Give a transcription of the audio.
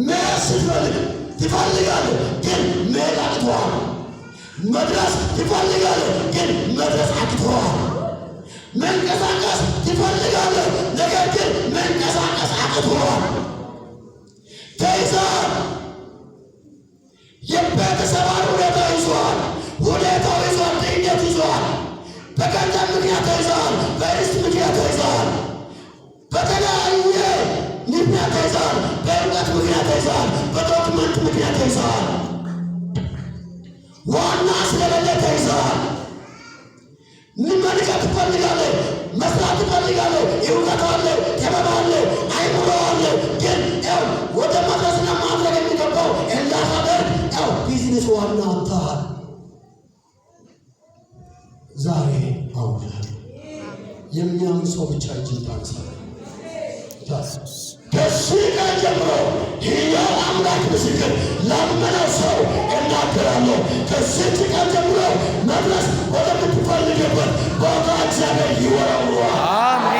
መሄድ ስትፈልግ ትፈልጋለህ፣ ግን መሄድ አቅቶሃል። መድረስ ትፈልጋለህ፣ ግን መድረስ አቅቶሃል። መንቀሳቀስ ትፈልጋለህ፣ ነገር ግን መንቀሳቀስ አቅቶሃል። ተይዘሃል። የቤተሰባን ሁኔታ ይዟል። ሁኔታው ይዟል። ድህነት ይዟል። በገንዘብ ምክንያት ተይዘሃል። በርስት ምክንያት ተይዘሃል። በተለያየ ምክንያት ተይዘሃል። በእውቀት ምክንያት ተይዘሃል። በ document ምክንያት ተይዘሃል። ዋና ስለሌለ ተይዘሃል። መንቀት ትፈልጋለህ፣ መስራት ትፈልጋለህ። እውቀት አለ፣ ጥበብ አለ፣ አይምሮ አለ። ግን ያው ወደ መድረስና ማድረግ የሚገባው እንዳታደርግ ያው ቢዝነስ ዋና አጥተሃል። ዛሬ አውጃለሁ። የሚያምን ሰው ብቻ እጅን ታነሳለህ። ከዚህ ቀን ጀምሮ ሕያው አምላክ ምስክር፣ ላመነው ሰው እናገራለሁ። ከዚህች ቀን ጀምሮ መድረስ ወደምትፈልግበት ቦታ እግዚአብሔር ይወረውረዋል። አሜን።